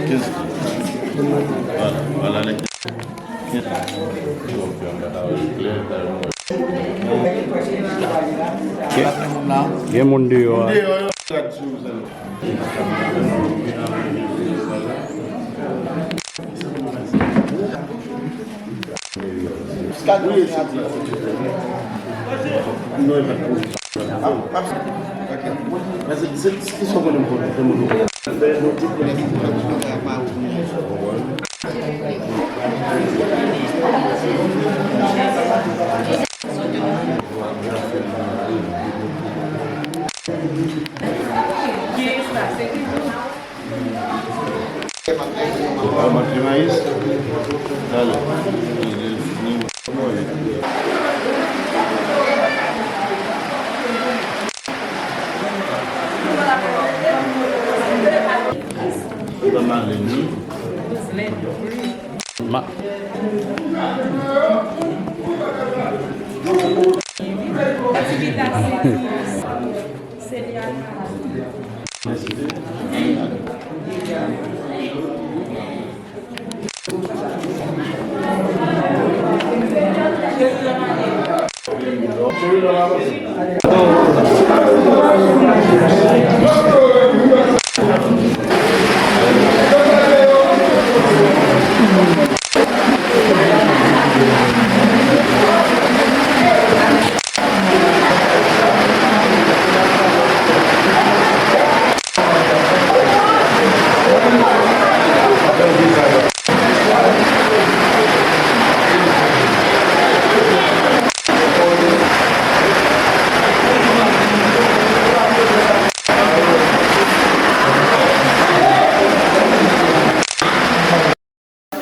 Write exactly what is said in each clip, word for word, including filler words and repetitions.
Kenz. Voilà, voilà, les quinze. Gen moun deyò a.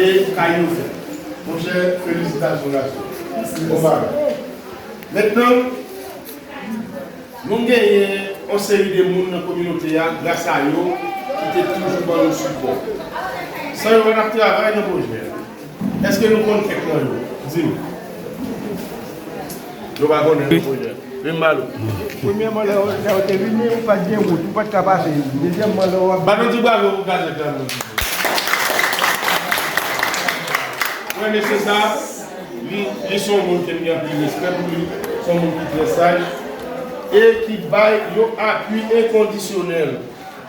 E kay nou fè. Monchè, felisitasyon gason. Bon bagay. Mentnan, nou genyen yon seri de moun nan kominote a, gras a yo, ki te toujou ban nou sipò. San yo, pa t ap travay nan pwojè a. Èske nou konn kèk nan yo? Di m. Yo pa konnen nan pwojè a. Vin ba nou. Premyèman, lè, lè yo te vini, ou pa t gen wout, ou pa t ka pase. Dezyèmman, lè w ap... Ba nou ti bravo pou kazèk la, non. Frè mesye sa, li, li se yon moun ke m gen anpil respè pou li, se yon moun ki trè saj, e ki bay yon apui enkondisyonèl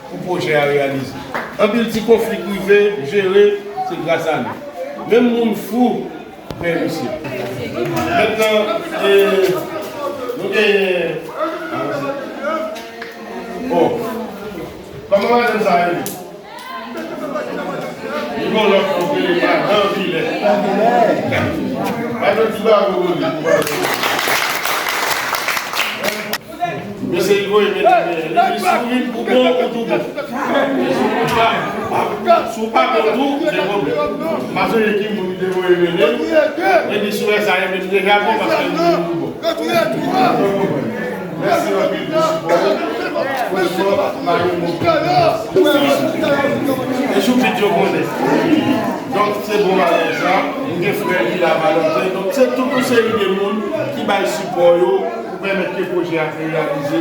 pou pwojè a reyalize. Anpil ti konfli k rive jere, se gras a li. Menm moun fou, Bèl misye. Mentnan, e, nou genyen, bon, kòman madanm sa rele? Li gon lòt non, li rele Madan Vilè. Madan ti bravo pou li. Mesye, li voye mennen, li di, si w vin pou bon, ou tou bon. Si w pa, si w pa bon tou, gen pwoblèm. M pa sonje ki moun ki te voye mennen, men li di, si w wè sa, e menm deja bon, paske li vin pou bon. Mèsi anpil pou sipò w. Franchman, m pa gen mo. E jou vit yo konnen. Donk, se bon bagay sa. Nou gen frè Vila Valentin. Donk, se tout yon seri de moun ki bay sipò yo. Pou pèmèt ke pwojè a te reyalize.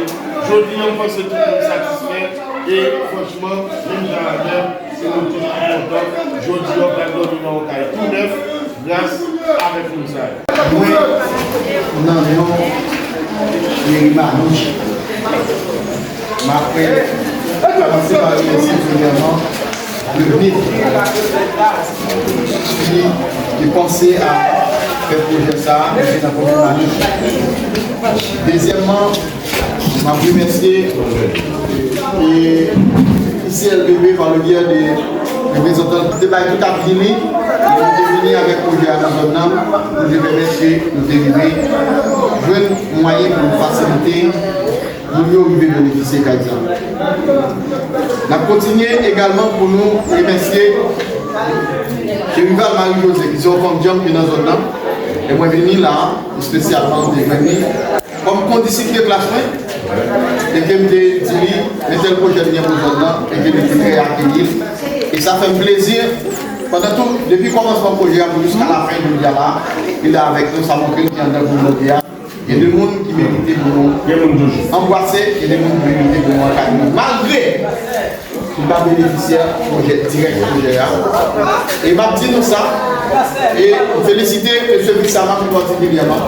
Jodi a, m panse tout moun satisfè e, franchman, menm jan avè m, se nou tout ki kontan. Jodi a, w pral dòmi nan yon kay tou nèf gras avèk moun sa yo. Mwen, nan non meri Manouch, m ap fè, kòmanse pa remèsye premyèman le pèp ki, ki panse a fè pwojè sa a, ki nan komin Manouch. Dezyèmman, m ap remèsye, e, I C L P P par le biais de reprezantan te bay tout apui li, e nou te vini avèk pwojè a nan zòn nan, pou te pèmèt ke nou te rive jwenn mwayen pou nou fasilite moun yo rive benefisye kay sa. N ap kontinye egalman pou nou remèsye Cherival Marie José, ki se yon fanm djanm ki nan zòn nan. E mwen vini la, espesyalman, pou te jwenn li. Kòm kondisip de klas mwen, e ke m te di li, men tèl pwojè m gen pou zòn nan, e ke li te trè akeyi. E sa fè m plezi, pandan tout, depi kòmansman pwojè a pou jiska lafen, jodi a la, li la avèk nou, sa montre l ki anndan kominote a. Gen de moun ki merite pou nou anbwase, gen de moun ki merite pou nou akèyi. Malgre Ki pa benefisyè pwojè, dirèk pwojè a. E m ap di nou sa, e m felisite mesye Vixana pi patikilyèman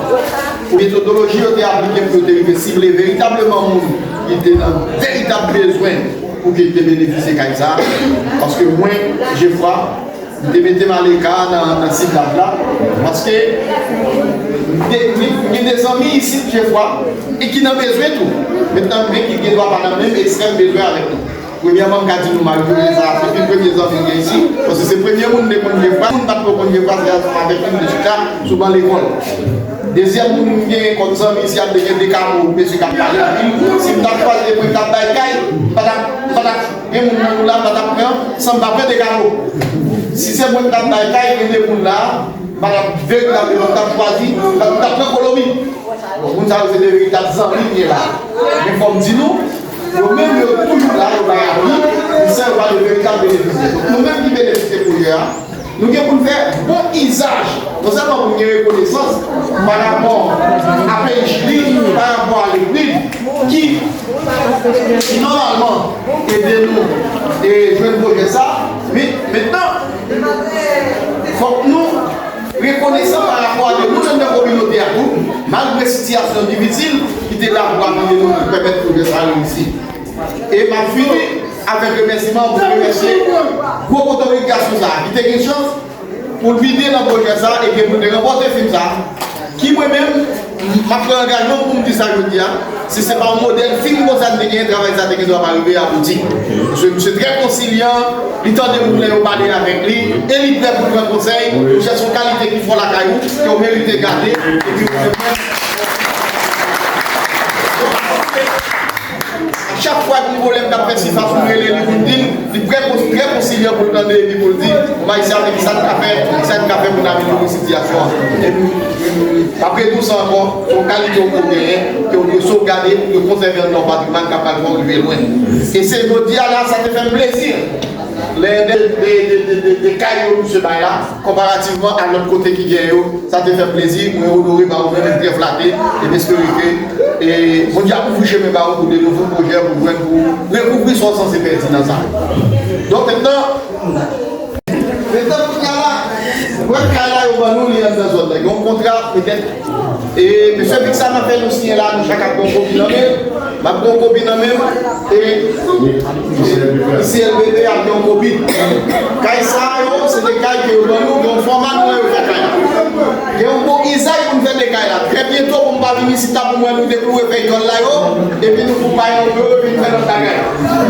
pou metodoloji yo te aplike pou yo te rive sible veritableman moun ki te nan veritab bezwen pou ke te benefisye kay sa a. Paske mwen, Jefra, m te mete m aleka nan, nan siblaj la, paske m te, m gen de zanmi isit, Jefra, e ki nan bezwen tou. Mentnan, men ki gen dwa pa nan menm ekstrèm bezwen avèk nou. Premyèman, m ka di nou, malgre sa, se pi premye zanmi m gen isi, paske se premye moun m te konn Jefra. Moun pa t ko konn Jefra, se ansanm avèk li m te chita sou ban lekòl. Dezyèm moun m gen kòm zanmi isi a, m te gen Dekamo, mesye k ap pale anpil. Si m t ap chwazi de moun k ap bay kay, m pa t ap, m pa t ap gen moun nan nou la, m pa t ap pran, san m pa pran Dekamo. Si se mwen k ap bay kay, gen de moun la, m pa t ap veritableman, m t ap chwazi, m t ap, m t ap pran Kolomi. Bon, moun sa yo se de veritab zanmi m ye la. Men fò m di nou, yo menm yo toujou la, yo bay apui, men san yo pa de veritab benefisyè. Donk, nou menm ki benefisye pwojè a, nou gen pou n fè bon izaj, non sèlman pou n gen rekonesans pa rapò a P J li, pa rapò a Lekrid, ki, ki nòmalman ede nou e jwenn pwojè sa, men mentnan, fòk nou rekonesan pa rapò a de moun anndan kominote a tou, malgre sitiyasyon difisil ki te la pou apiye nou pou pèmèt pwojè sa a reyisi. E m ap fini avèk remèsiman pou remèsye gwo poto rit gason sa a ki te gen chans pou l vide nan pwojè sa a e ke pou l te ranpòte fim sa a. Ki mwen menm, m ap pran angajman pou m di sa jodi a, si se pa yon modèl fim konsa n te genyen, travay sa te gen dwa pa rive abouti. Paske misye trè konsilyan, li tande moun lè yo pale avèk li, e li prè pou l pran konsèy. Monchè, se yon kalite ki fò lakay ou, ke w merite gade, epi ou menm. Chak fwa gen yon pwoblèm k ap fè sifas, ou rele li pou l di l, li trè, trè konsilyan pou l tande epi pou l di, "Bon, Ayisyen, men ki sa n ka fè, ki sa n ka fè pou n amelyore sitiyasyon an?" Epi, m ap redi w sa ankò, se yon kalite w genyen, ke w dwe sovgade, pou w konsève anndan yon patrimwàn k ap pral fè w rive lwen. E se jodi a la, sa te fè m plezi. Lè de, de, de, de, de, de kay yo misye bay la, konparativman a lòt kote ki gen yo, sa te fè m plezi, mwen onore ba ou menm, m trè flate, e m espere ke, e, Bondye ap ouvri chemen ba ou pou de nouvo pwojè, pou jwenn, pou rekouvri sa w sanse pèdi nan sa. Donk, mentnan, mentnan, kounye a la, mwen kay la, yo ban nou li anndan zòn nan. Gen yon kontra, petèt, E mesye Vixana fè nou siyen la, nou chak ap gen yon kopi nan men. M ap gen yon kopi nan men m. E I C L P P ap gen yon kopi. Kay sa yo, se de kay ke yo ban nou, gen yon fòma nou wè yo fè kay la. Gen yon bon izaj pou n fè de kay la. Trè byento, pou m pa vin isit la, pou m wè nou dekloure fèy tòl la yo, epi nou fou pay anwo yo, epi nou fè lòt bagay.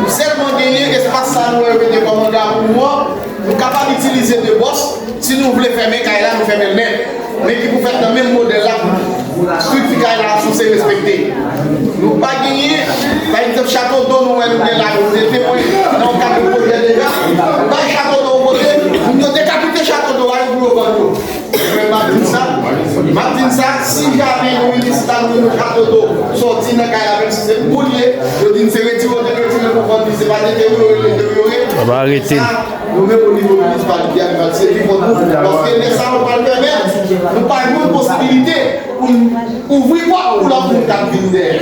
Nou sèlman genyen espas sa nou wè yo mete kòm anga pou nou an. Nou kapab itilize de bòs, si nou vle fèmen kay la, nou fèmen l nèt. Men ki pou fèt nan menm modèl la pou estrikti kay la sanse respekte. Nou pa genyen, pa egzanp, chato do nou wè nou gen la, nou te temwen nan yon kat de pwojè deja, bay chato do yon kote, moun yo dekapite chato do a yo pou yo vann yo. Mwen, m ap di n sa, m ap di n sa, si jamè yon minis ta nou yon chato do sòti nan kay la, menm si se pou l ye, yo di n se retire, yo te retire pou vann li, se pa deteryore, deteryore. Sa, nou menm o nivo minisipalite a, nou pral sezi kont nou, paske lè sa yo pral pèmèt nou pa jwenn posibilite pou n ouvri pòt pou lòt moun k ap vin dèyè.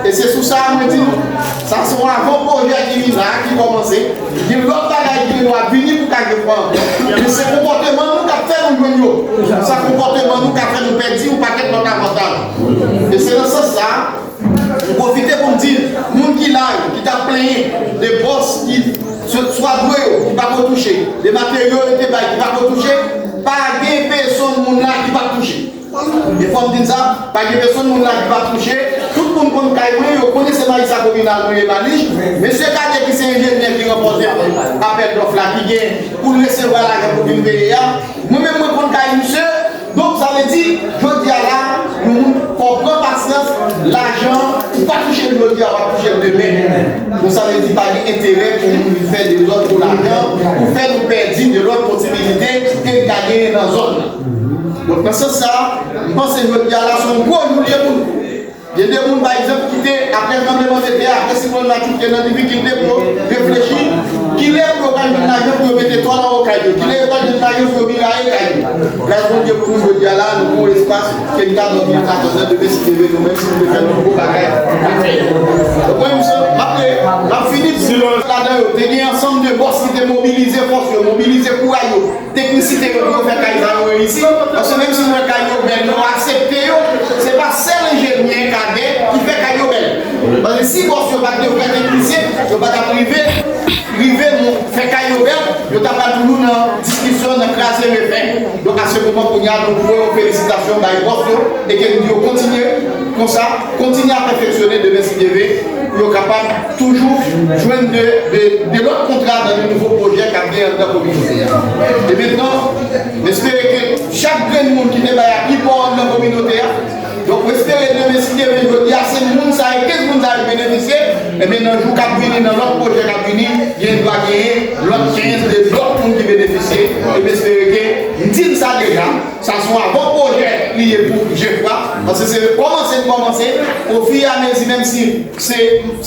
E se sou sa a mwen di nou, sa se yon avan pwojè ki vin la, ki kòmanse. Gen lòt bagay ki gen dwa vini pou Kay Jefra ankò. Men se konpòteman nou k ap fè nou jwenn yo. Se konpòteman nou k ap fè nou pèdi yon pakèt lòt avantaj. E se nan sans sa a, m pwofite pou m di, moun ki la yo, ki t ap plenyen de bòs ki se swa dwe yo, ki pa ko touche, de materyo yo te bay, ki pa ko touche, pa gen pèsonn moun la ki p ap touche. E fò m di n sa, pa gen pèsonn moun la ki p ap touche. Tout moun konn kay mwen, yo konnen se majistra kominal mwen ye, Malich. Mesye Kade ki se enjenyè ki ranpòte apèl dòf la, ki gen pou l resevwa lajan pou vin peye a. Mwen menm, mwen konn kay misye. Donk, sa vle di, jodi a la, nou moun fò pran pasyans, lajan, ou pa touche l jodi a, w ap touche l demen. Donk, sa vle di, pa gen enterè pou moun vin fè dezòd pou lajan, pou fè nou pèdi de lòt posibilite ke n ka genyen nan zòn nan. Donk, nan sans sa a, m panse jodi a la, se yon gwo jou l ye pou nou. Gen de moun, pa egzanp, ki te, apre tranblemanntè a, apre siklòn Matthew, ki te nan difikilte pou yo reflechi, kilè pou yo pral jwenn lajan pou yo mete tòl anwo kay yo, kilè yo pral jwenn lajan pou yo miraye kay yo. Gras Bondye pou nou jodi a la, nou gen yon espas ke n ka dòmi an katòz è, demen si Dye vle, nou menm, si nou vle fè nouvo bagay. Donk, mwen, m ap, m ap fini Silans. Ladan yo, te gen ansanm de bòs ki te mobilize fòs yo, mobilize kouraj yo, teknisite yo pou yo fè kay sa yo reyisi. Paske menm si nou wè kay yo bèl, yo aksepte yo, se pa sèl enjenyè Kadè ki fè kay yo bèl. Paske si bòs yo pa t te fè teknisyen, yo pa t ap rive, rive nou fè kay yo bèl, yo ta pral toujou nan diskisyon, nan kraze refè. Donk, a se moman kounye a, nou voye yon felisitasyon bay bòs yo, e ke nou di yo kontinye konsa, kontinye a pèfeksyone demen si Dye vle, pou yo kapab toujou jwenn de, de, de lòt kontra nan de nouvo pwojè k ap gen anndan kominote a. E mentnan, m espere ke chak grenn moun ki te bay api pa w anndan kominote a, donk, m espere demen, si Dye vle, jodi a, se moun sa yo, kenz moun sa yo benefisye. Ebyen, nan jou k ap vini, nan lòt pwojè k ap vini, gen dwa genyen lòt kenz de lòt moun ki benefisye. E m espere ke, m di n sa deja, sa se yon avan pwojè li ye pou Jefra, paske se kòmanse n kòmanse, ofiramezi, menm si se,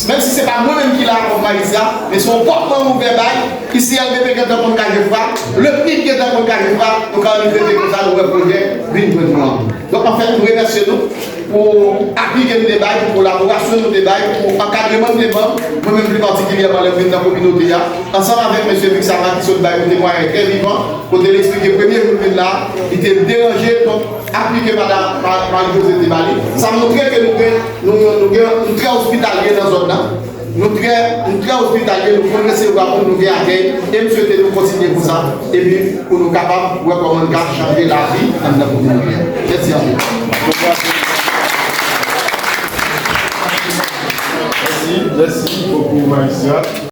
menm si se pa mwen menm ki la kòm majistra, men se yon pòt mwen ouvè bay, I C L B P gentan konn ka Jefra, le pnid gentan konn ka Jefra, nou ka rive konsa, nou wè pwojè vin jwenn nou an. Donk, anfèt, m remèsye nou pou api ke nou te bay, pou kolaborasyon nou te bay, pou ankadreman nou te ban, mwen menm pli patikilyèman lè m vin nan kominote a, ansanm avèk mesye Vic Sava ki sot bay yon temwayaj trè vivan, kote l eksplike premye jou l vin la, li te deranje, donk, api ke madan Ma-, Marie José te ba li. Sa montre ke nou gen, nou, nou gen, nou trè ospitalye nan zòn nan. Nou trè, nou trè ospitalye, nou konn resevwa moun, nou gen akèy, e m swete nou kontinye konsa, epi pou nou kapab wè kòman n ka chanje lavi anndan kominote a. Mèsi anpil. Mèsi, mèsi bokou, majistra.